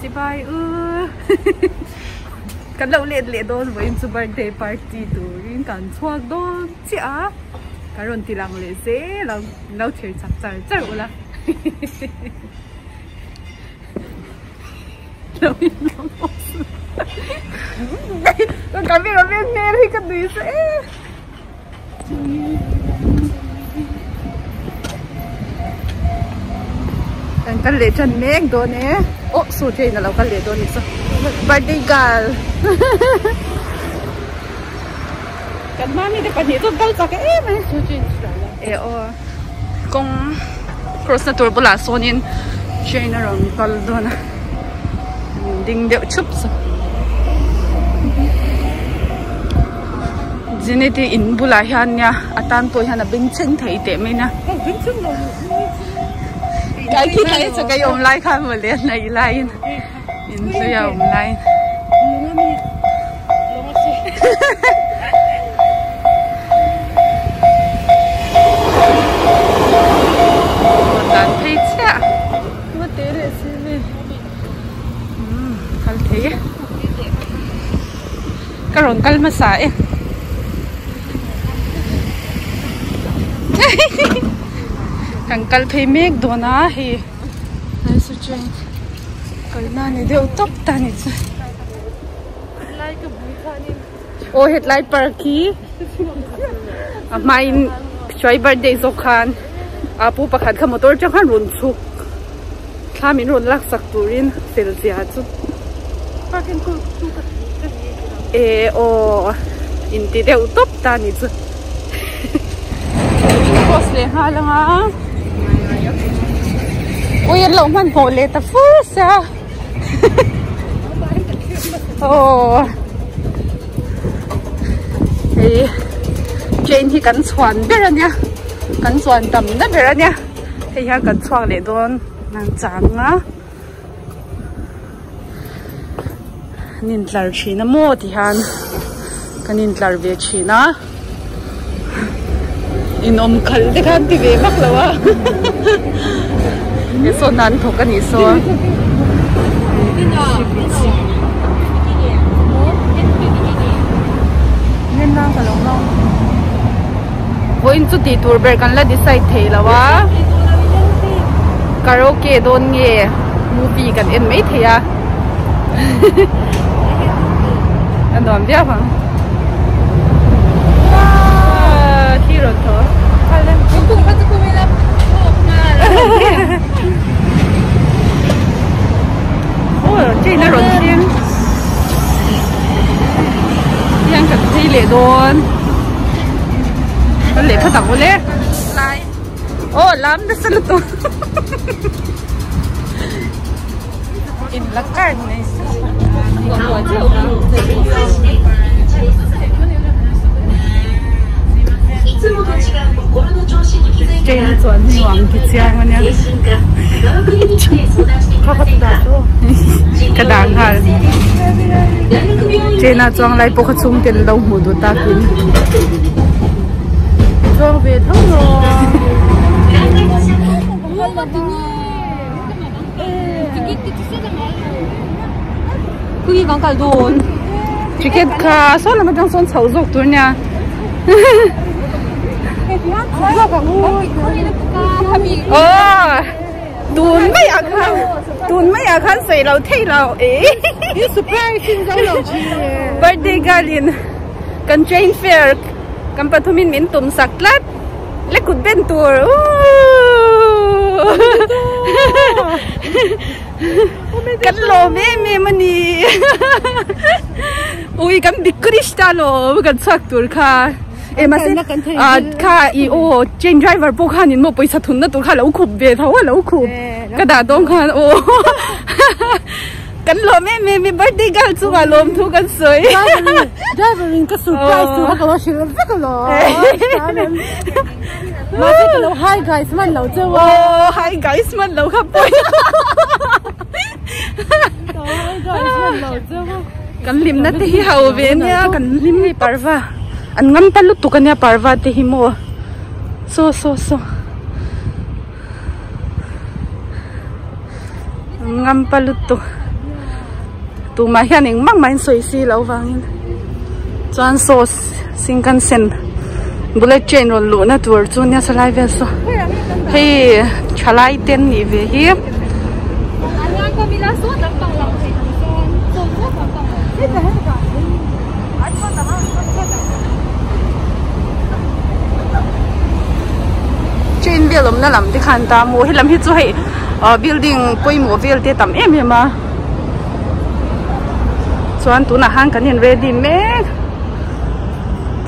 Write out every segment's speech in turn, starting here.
Chibai u Kan lo let leh dawn vawiin chu birthday party turin kan chhuak dawn chiah a Kan rawn ti lang leh zel ang min lo thlir chak char char ula Lo in lo post Ka camera man hmel hi ka nui sa e. Kan kal leh tan mek dawn e aw saw train a lo kal leh dawn ni saw birthday girl kan hma mite pahnih chu an kal chak em mai e aw kawng cross na tur bulah sawnin train a rawn kal dawn a ding deuh thup saw. Zenith hi in bulah hian nia a tan pawh hian a bengchheng thei teh mai nia kai khi tlai chak a awm lai khan mawle a hnaih laiin in hlui a awm laiin dan phei chiah kal thei e. Ka rawn kal hmasa e. Kan kal phei mek dawn a hei hei train kalna ni deuh tawp ta ni chu. Aw hetlai park hi a hmain hruai birthday zawk khan a pu pakhat kha motor atang khan rawn chhuk thla min rawn lak sak turin fel zia chu. E aw in ti deuh tawp ta ni chu post leh nghal anga ui an lo hmanhmawh leh ta fur sia aw hei train hi kan chhuan ber ania kan chuan tam na ber ania hei hian kan chhuak leh dawn an chang a. An intlar thin a maw ti hian kan intlar ve thin a inawm khalh te khan ti ve vak lo a he sawn an thawk a nih saw vawiin chu tih tur ber kan la decide thei lo a karaoke dawn nge movie kan en mai thei a a nuam viau ang thi rawn thaw aw train a rawn thleng hian kan phei leh dawn kan leh phawt ang awle aw lam nasa lutuk in la card nei train a chuan hi nuam ti chiang ania ka dah nghal train a chuang lai pawh kha chhung te an lo hmuh duh takin chuang ve tho lo ticket kha saw lam atang sawn chho zawk tur nia aw tun mai ah khan tun mai ah khan sawi lo thei lo birthday girl in kan train fare kan pathum in min tum sak tlat le kut ben tur kan lawm em em a ni ui kan bikkurish ta lawm kan chhuak tur kha e mahse kha i aw train driver pawh khanin maw pawisa thunna tur kha a lo khup ve tho a lo khup ka dah dawn khan aw kan lawm em em i birthday girl chungah lawm thu kan sawi driver in ka surprise tur kha ka lo hrilh vek alawm mahse ka lo hi guys man lo cheu a aw hi guys man lo kha pawi hi guys man lo cheu a kan hlimna te hi ho ve ania kan hlim hei parva an ngam ta lutuk ania parva te hi maw saw saw saw an ngam pa lutuk. Tumah hian engmah mah in sawi si loh vangin chuan saw Shinkansen bullet train rawn luhna tur chu nia salai vel saw hei thalai te an nih ve hi. Train vel awmna lam te khan ta maw helam hi chu hei building pawimawh vel te tam em em a. Chuan tunah khan kan in ready mek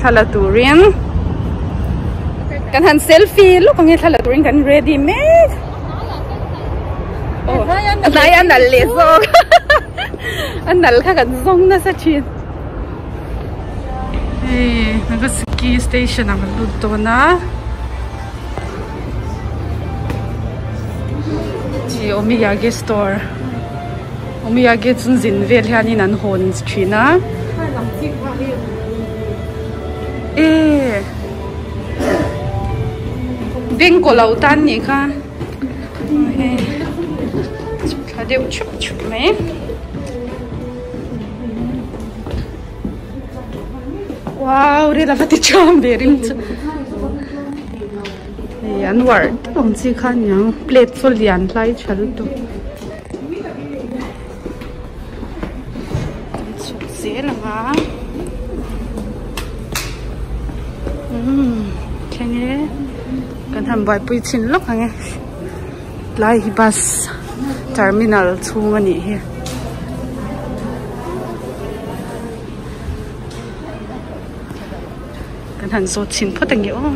thla la turin kan han selfie lawk ang e thla la turin kan ready mek aw a hnai a nalh leh zawk a nalh kha kan zawng nasa thin hei Nagasaki station ah kan lut dawn a. Hei omiyage store omiyage chu zin vel hianin an hawn thin a e beng kaw lo tan nih kha hei chhuk thla deuh chhup chhup mai. Wow ril ava ti cham ve ring chu hei an uar deuh ang chi kha aniang plate saw lian hlai tha lutuk kan chhuk zel ang a umm thleng e kan han buaipui chhin lawk ang e tlai hi bus terminal chhung a nih hi. Kan han zawt chhin phawt ang e aw.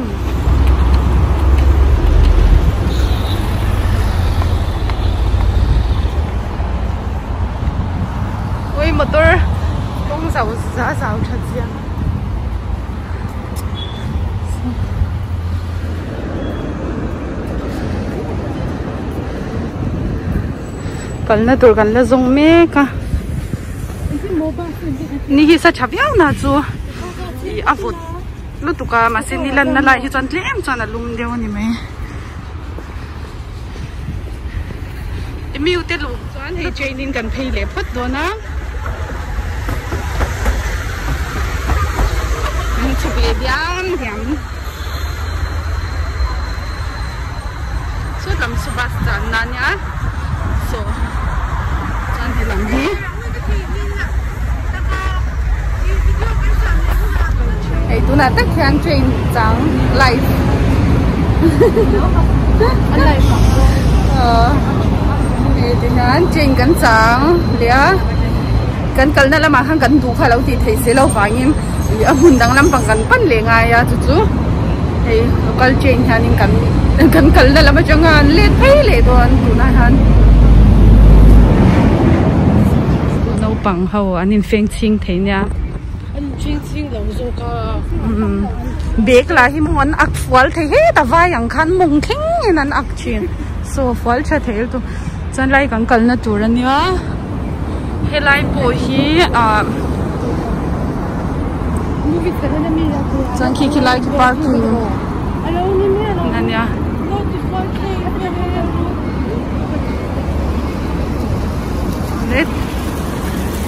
Ui motor kawng zau za zau tha chiang. Kalna tur kan la zawng mek a ni hi sa tha viau na chu ih a vawt lutuk a mahse ni lanna lai hi chuan tlem chuan a lum deuh a ni mai emiu te luh chuan hei train in kan phei leh phawt dawn a kan chhuk leh diam diam. Saw lam chu bus chan na ania saw chuan he lam hi hei tunah tak hian train chang live hei ti hian train kan chang leh a kan kalna lamah khan kan duh kha lo tih theih si loh vangin ih a hmun dang lampang kan pan leh ngai a chu chu hei local train hianin kan kan kalna lam atanga an let phei leh dawn tunah hian naupang ho an infeng chhing thei nia an inchhing chhing lo zawk a bag lah hi maw an ak fual thei het a vai ang khan mawng thleng in an ak thin saw fual tha thei lutuk chuan lai kan kalna tur ania helai pawh hi ah chuan khi khi lai khi parking ania.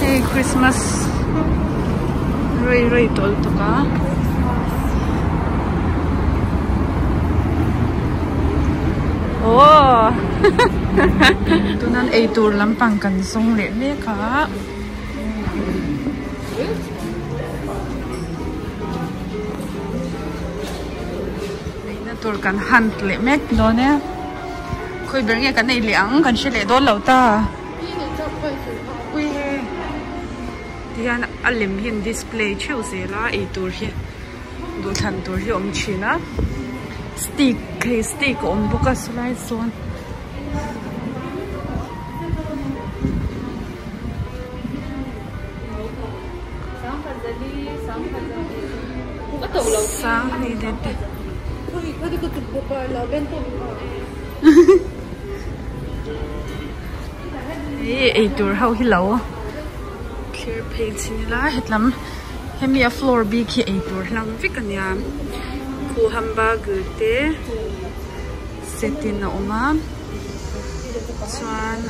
Hei Christmas rei rei tawh lutuk a. Aww tunan eitur lampang kan zawng leh mek a. Eina tur kan hunt leh mek dawn e. Khawi ber nge kan ei leh ang kan hre leh dawn lo ta. Ui he tihian a lem hi an display theuh zel a eitur hi duhthlan tur hi a awm thin a stick hei stick a awm bawk a sawlai sawn. Sang hei te te. Hei eitur ho hi lo thlir phei chin ila hetlam hemi a floor bik hi eitur hlang vek ania khu hamburger te set in a awm a chuan.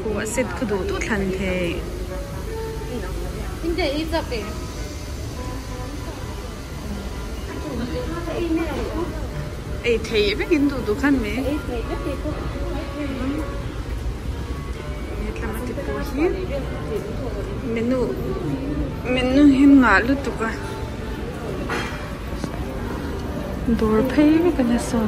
Khu a set khu duh duh thlan theih. Ei theih vek in duh duh khan mai. Hetlama te pawh hi menu menu hi ngah lutuk a dawr phei vek a nia saw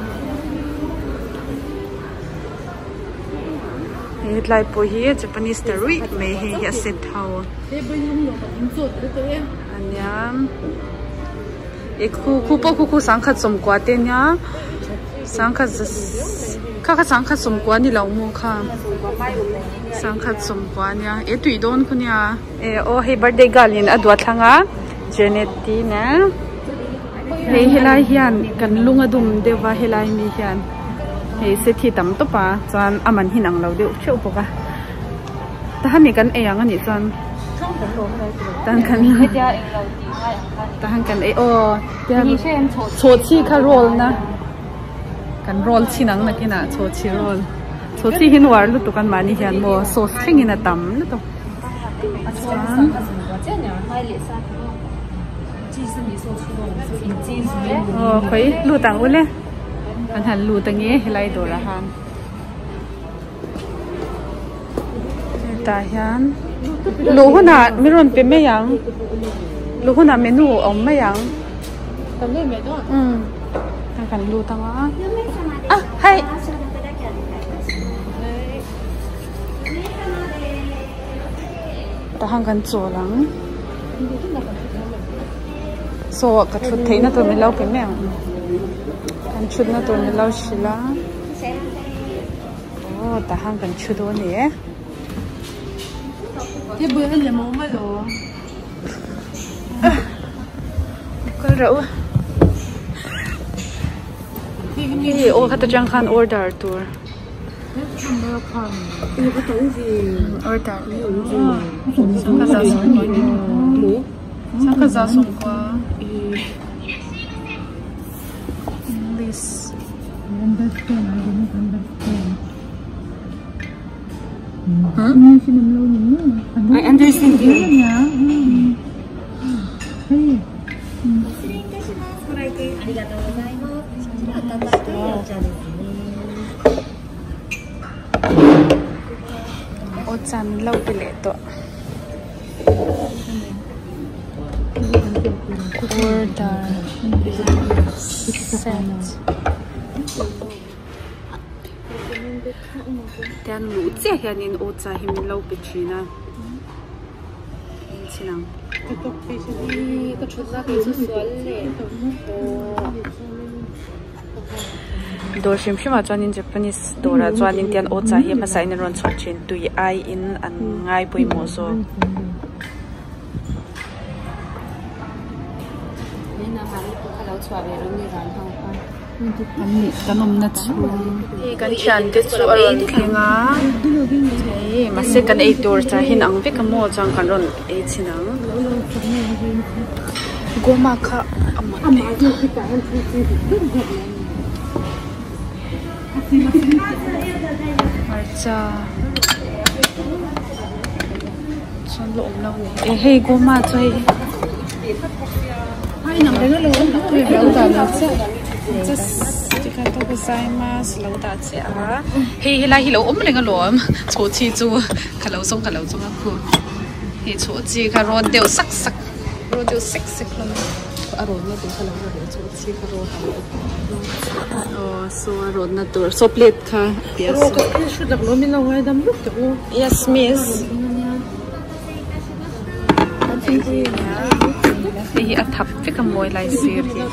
he tlai pawh hi japanese ta ruih mai hei hi a set ho a nia e khu khu pawh khu khu sangkhat sawmkua te nia sangkhat kha kha sangkhat sawmkua ni lo maw kha sangkhat sawmkua nia e tui dawn khu nia e aw hei birthday girl in a duah thlang a Janet te nia hei helai hian kan lung a dum deuh a helai mi hian hei set hi tam tawp a chuan a man hi inang lo deuh theuh bawk a tahan hi kan ei ang anih chuan tan kan tahan kan ei aw chhawhchhi kha roll na kan roll chhin ang nakinah chhawhchhi roll chhawhchhi hi nuar lutuk an mahni hian maw sauce thlengin a tam lutuk chuan aw khawi lut ang ule an han lut ange helai dawrah han. Hetah hian luh hunah min rawn pe mai ang luh hunah menu a awm mai ang umm kan lut ang a ah hai tah hian kan chawl ang saw ka thut theihna tur min lo pe mai ang kan thutna tur min lo hrilh a. Aw tah hian kan thu dawn ni e. Kal rawh u. Hei aw khata tang khan order tur. Order. Sangkhat za sawmkua. English. I understand you. Aw chan lo pe leh tawh. Order set tian luh chiah hianin aw cha hi min lo pe thin a en chhin ang. Dawr hrim hrim ah chuanin Japanese dawrah chuanin tian aw cha hi hmasa in an rawn chhuah thin tui aiin an ngai pawimawh zawk. Kan awmna chhung hei kan thiante chu a rawn thleng a hei mahse kan ei tur chah hi inang vek a maw chuan kan rawn ei chhin ang goma kha a man hmarcha chuan la awm lo a ni e hei goma chu hei hei helai hi lo awm reng alawm chhawhchhi chu ka lo zawng ka lo zawng a khu hei chhawhchhi kha rawn deuh sak sak rawn deuh sek sek hlawm a rawn na tur kha lo la ve chhawhchhi kha rawn aw saw a rawn na tur saw plate kha yes miss. Hei hi a thap vek a mawi lai sir hi.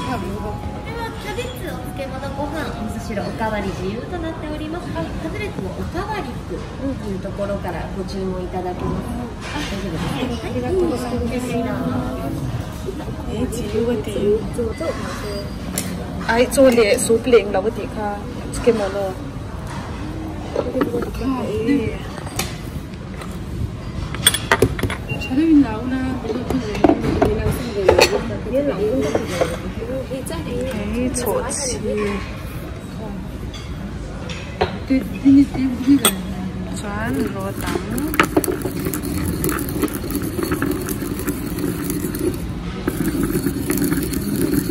Ai chaw leh soup leh englo a tih kha tsukemono. Hei chhawhchhi. Chuan rawt ang.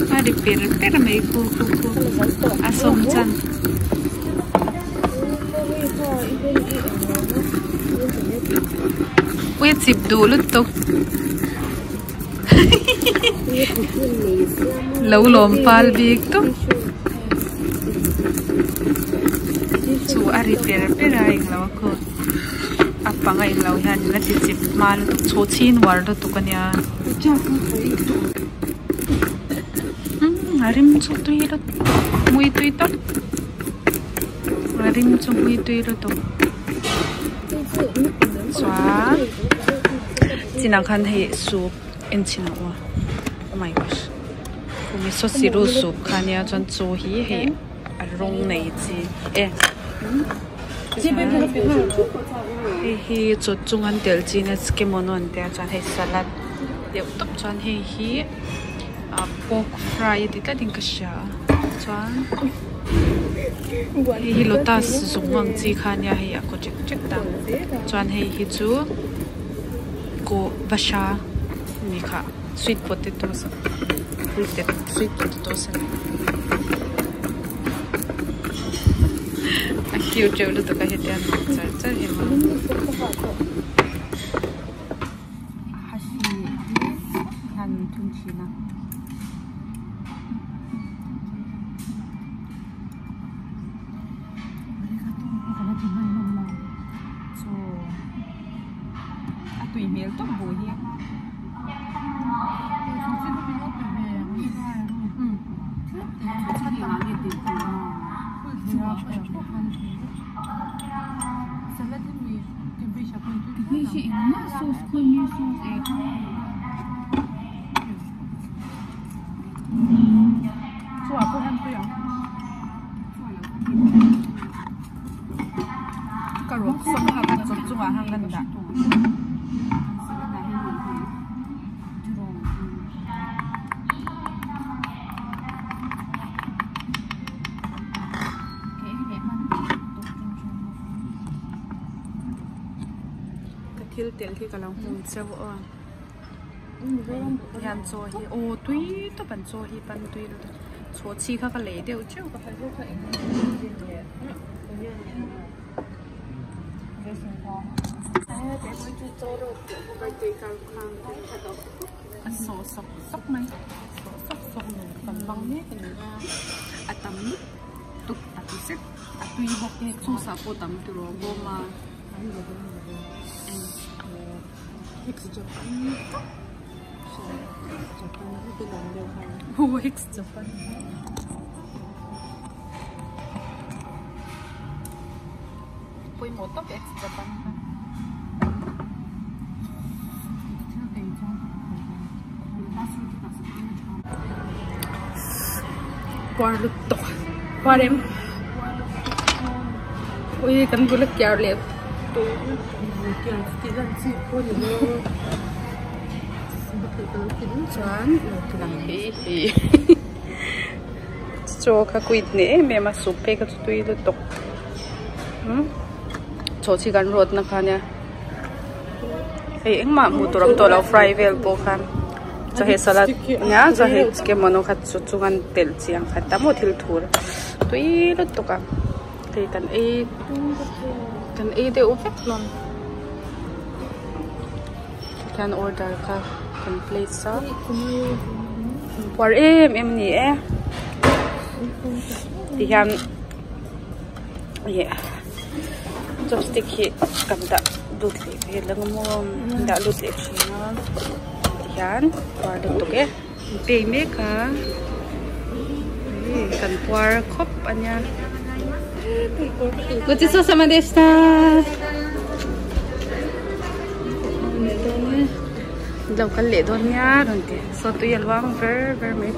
A ri per per mai khu khu khu a sawm chan. Ui chip duh lutuk. Lo lawm fal bik tawp. Chu a ri per per a englo a khaw a pang a englo hian in a ti chip hma lutuk chhu chhin uar lutuk a nia umm a rim chu tui lutuk hmui tui tawp a rim chu hmui tui lutuk chuan chinah khan hei soup en chhin ang aw oh my gosh miso siru soup kha ania chuan chaw hi hei a rawng nei chi e hei hi chaw chung an telh chi nia tsukemono an tia chuan hei salad deuh tawp chuan hei hi ah pork fry a ti tlat in ka hria a chuan hei hi lotus zung ang chi kha ania hei a kaw chek chek ta chuan hei hi chu. Kawh bahra ni kha sweet potatoes sweet potatoes a ni a cute reuh lutuk a heti a nuam char char em a hashi hi hian min thun thin a. A tui hmel tawp bu hi. Ka ruak sawm kha ka chawp chungah khan kan dah. Ka thil telh hi ka lo hmu cheu aw. Hian chaw hi aw tui tawp an chaw hi pan tui lutuk chhawhchhi kha ka lei deuh teuh ka A sawh sawk sawk mai sawh sawk sawk nun kan hmang mek a ni a tam lutuk tak zet a tui bawk e chhusa pawh tam tiraw bawm a. X Japan pawimawh tawp X Japan kha. Puar lutuk puar em ui kan bula kiar leh Chuan chaw kha kuit hneh em em a soup phei kha chu tui lutuk chaw chi kan rawt na kha nia hei engmah hmuh tur a awm tawh lo fry vel pawh khan chaw heh salad nia chaw heh chicken kha chu chung an telh chiang khat ta maw thil thur tui lutuk a. Hei kan ei kan ei deuh vek hlawm tikhian order kha kan place a puar em em a ni e tihian ih chopstick hi kan dah lut leh vel ang maw dah lut leh thin a tihian puar lutuk e. Pei mek a kan puar khawp a nia gochisousama deshita lo kal leh dawn nia rawn ti saw tui a luang ver ver mai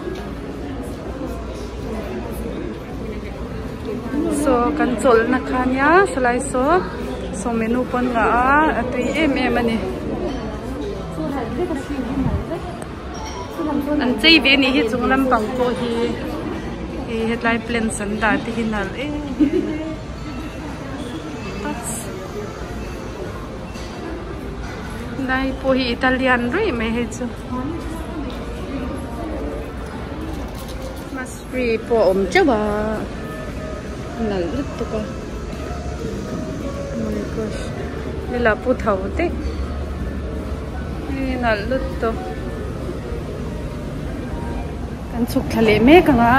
saw kan chawlhna kha nia sawlai saw saw menu pawn ngah a a tui em em a ni. An chei ve anih hi chung lampang pawh hi hei hetlai plants an dah te hi nalh em em a. Lai pawh hi Italian ruih mai hei chu. Christmas tree pawh a awm teuh a, a nalh lutuk a. Oh my gosh hela pu tho daih hei nalh lutuk. Kan chhuk thla leh mek ang a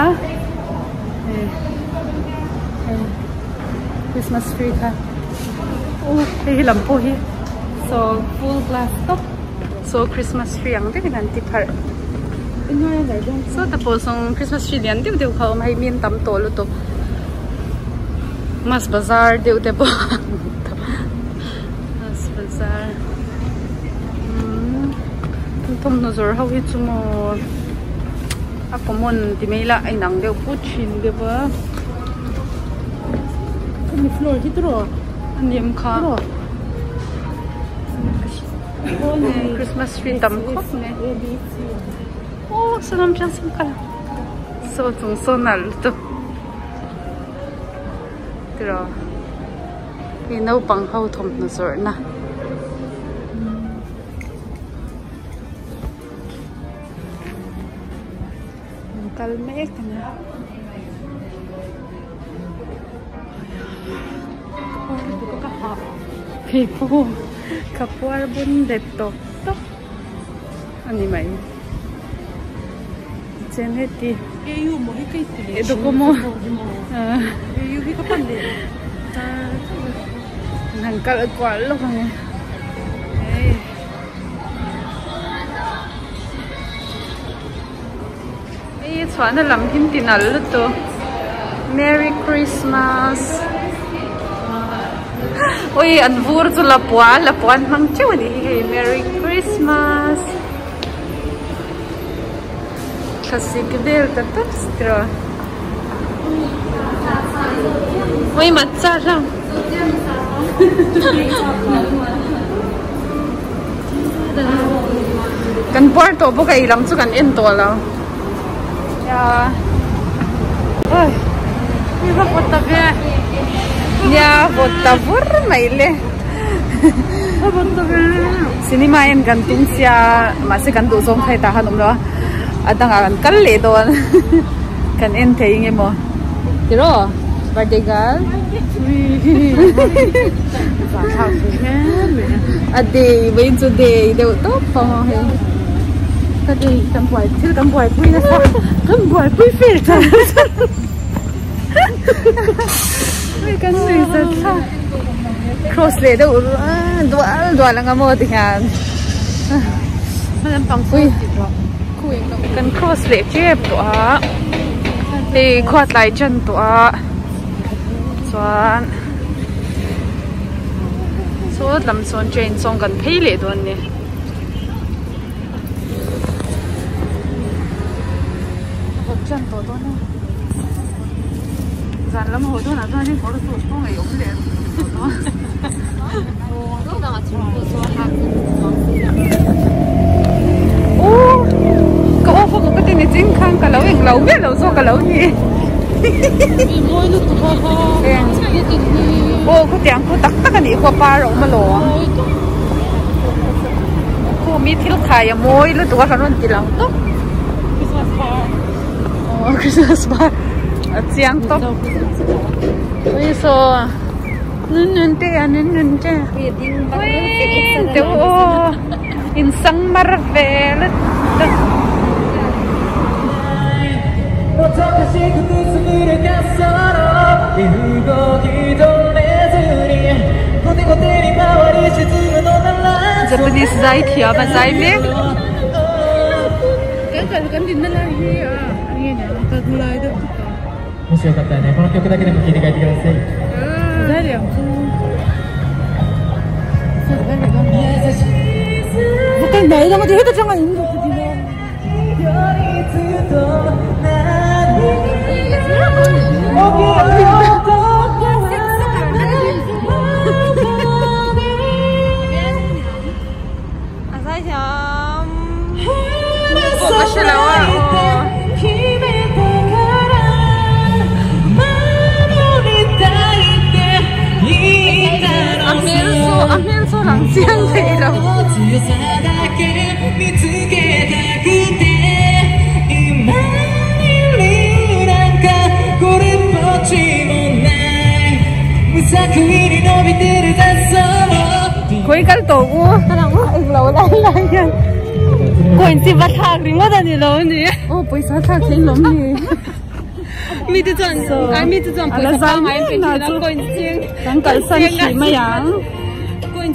hei hei Christmas tree kha u hei hi lam pawh hi saw full glass tawp saw Christmas tree ang vekin an ti pharh saw te pawh sawng Christmas tree lian deuh deuh kha a awm a hei mi an tam tawh lutuk mas bazar deuh te pawh mas bazar thawmhnaw zawrh ho hi chu maw a common ti mai ila a inang deuh put thin deuh a hemi floor hi tiraw a ni em kha christmas tree tam khawp mai aw saw lam chuan sawn kal saw chung saw nalh lutuk tiraw. Hei naupang ho thawmhnaw zawrhna. An kal mek a nia. Hei pawh ka puar bun bet tawp tawp a ni mai. Chen heti docomo han kal kual lawk ang e hei hei chhuahna lam hi an ti nalh lutuk merry christmas ui an vur chu lapua lapua an hmang teuh a nih hi hei merry christmas. Thlasik vel ta tawp tiraw ui matcha hlauh kan puar tawh bawk a ei lam chu kan en tawh lo nia oi nia vawt ta vur mai le. Cinema en kan tum sia mahse kan duh zawng thei tah khan awm lo a a dangah kan kal leh dawn kan en thei eng emaw tiraw birthday girl a day vawiin chu day deuh tawp pawh a hei ka day kan buai thil kan buaipui nasa kan buaipui fel char char kan nui zat thlak. Cross leh deuh dual dual anga maw ti hian kan cross leh tep tawh a hei khua tlai tan tawh a chuan saw lam sawn train sawng kan phei leh dawn a ni. Zan lam haw dawnah chuan hei kawr chu pawh ngei awm leh Aw ka off a ka ti ni ching khan ka lo eng lo miah lo zawk ka lo ni Aw khutiang khu tak tak a nih khaw par a awm alawm Khu mi thil khai a mawi lutuk a kan rawn ti lang tawp. Aw Christmas par a chiang tawp ui saw nun nun te a nun nun te ui te u aw in sang mar ve lutuk. Japanese zai thiam a zai mek. A zaithiam pawh ka hre lo a aw. A hmel chu a hmel chu a lang chiang thei lo. Khawi kal tawh u englo lai lai hian coin chi va thlak ringawt a ni lo a ni. Aw pawisa thlak theih lawm ni. Mi te chuan ai mi te chuan pawisa pangai an pe thin a coin ching kan kalsan hrih mai ang. Coin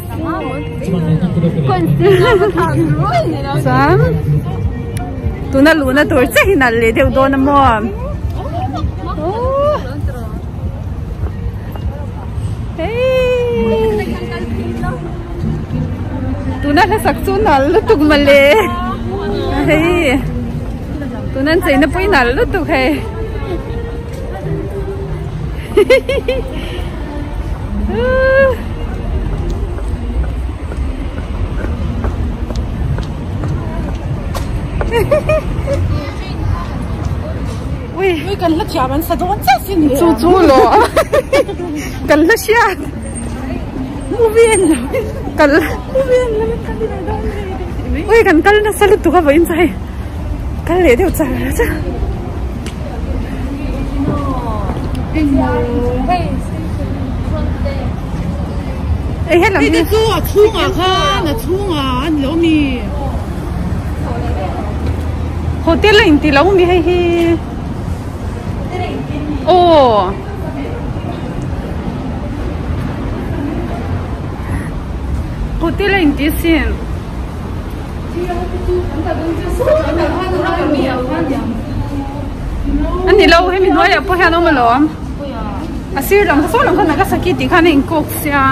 coin ching a va thlak ruai ni lo. Chuan tuna luhna tur chiah hi nalh leh deuh dawn a maw. Tuna hlasak chu nalh lutuk mawle hei tuna an cheina pawh hi nalh lutuk hei Ui Ui kan hla thiam an sa dawn chiah sin le. Chu chu lo. Kan hla hriat. Movie en lo. Kal movie en lo kan ti dawn ni. Ui kan kal nasa lutuk a vawiin chu hei. Kal leh deuh char char. Ei helam hi. Hei te chu a chhungah khan a chhungah a ni lo mi. Hotel a inti lo mi hei hi aw hotel a inti asin a ni lo hemi hnuaiah pawh hian a awm alawm a sir lam kha saw lam kha Nagasaki tih khan a inkawk sia.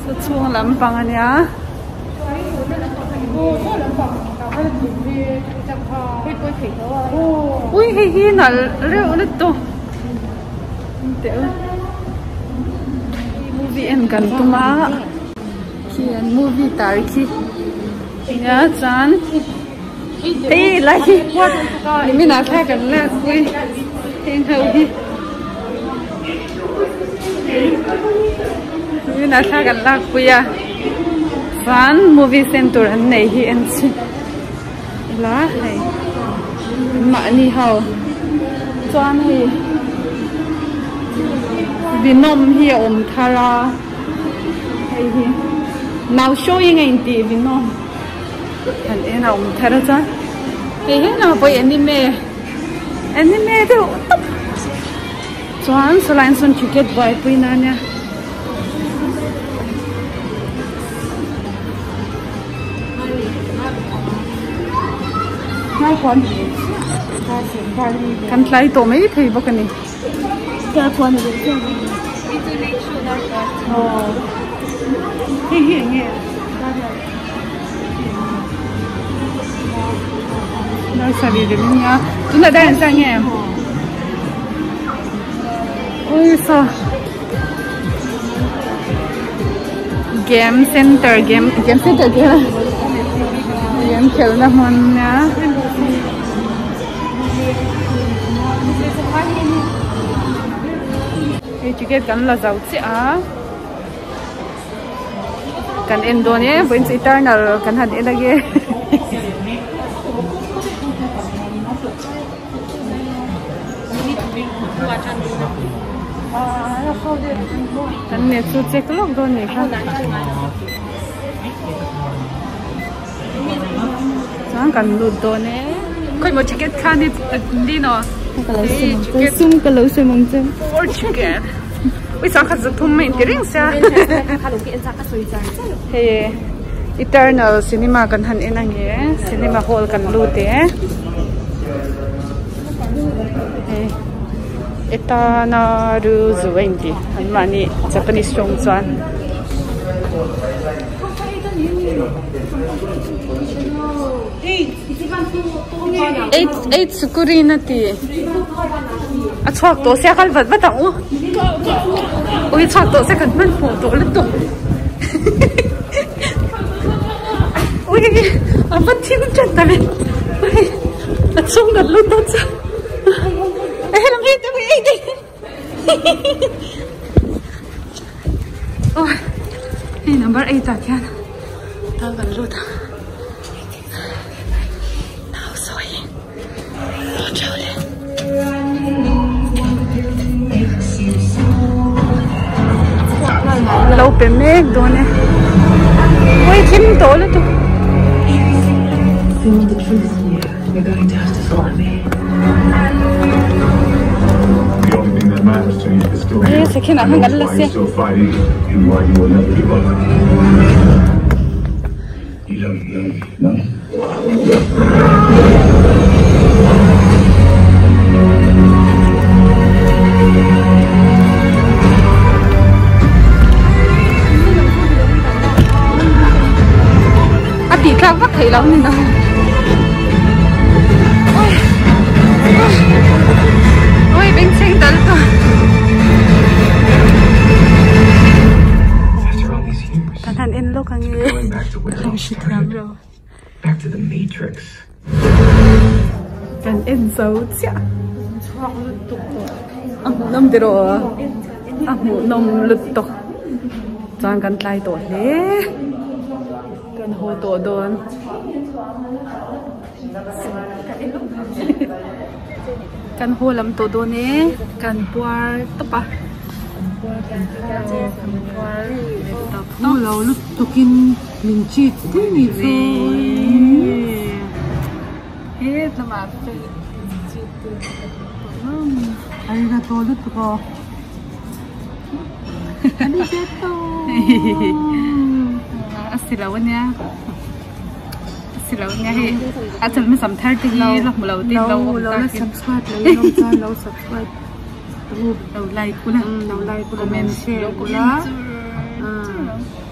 Saw chhung lampang a nia. Ui hei hi nalh reuh lutuk teh u movie en kan tum a khi an movie tar khi nia chuan. Hei lai hi nimin ah thla kan lak pui heng ho hi nimin ah thla kan lak pui a chuan movie center an nei hi en chhin ila hei mahni ho chuan hei venom hi a awm thar a hei hi now showing a intih venom. Han en a awm thar a chuan hei hi engah pawh anime anime deuh tawp chuan sawlai ah sawn ticket buaipui na ania kan tlai tawh mai thei bawk a ni. Hei hi eng nge? Nursery rim ania tunah dai an zai nge ui saw game center game game center game game khelhna hmun ania hei ticket kan la zo chiah a. Kan en dawn e vawiin chu eternal kan han en ange kan net chu check lawk dawn ni kha chuan kan lut dawn e khawi maw ticket kha ni ni naw sum ka lo sawi mang che four ticket ui chuan khat zuk thum mai inti reng sia hei eternal cinema kan han en ange cinema hall kan lut e hei etanaru zu a inti an mahni japanese tawng chuan. Eight eight screen a ti a chhuak tawh sia kal vat vat ang u ui chhuak tawh sia kan hmanhmawh tawh lutuk ui a va thim tan ta ve ui a chhung kan lut dawn chuan helam hi oi. Number 8 ah khian tah kan lut a. Nau sawi aw teuh le. Lo pe mek dawn e. Ui thim tawh lutuk. He second ah khan kan la sia. A tih tlak vak theih loh ni na. Oi bengchheng dal tawh. Kan han en lawk ang e. Kan hre thiam lo. Kan en zo chiah. A hmuhnawm tiraw? A hmuhnawm lutuk. Chuan kan tlai tawh hle. Kan haw tawh dawn. Kan haw lam tawh dawn e. Kan puar tawp a. Kan puar tawp. Mu lo lutukin min cheat pui ni chu. He lamah fel cheat tu Arigato lutuk aw. Arigato. A si lo ania. A si lo ania hei a chal hmasam thar te hi la hmu lo te lo awm Lo tak la subscribe lo in awm chuan lo subscribe lo like ula lo like ula comment share lo ula comment chur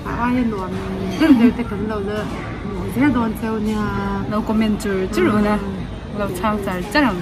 a aia nuam deuh deuh te kan lo la hmuh zel dawn cheu nia lo comment chur chur ula lo chhang char char ang.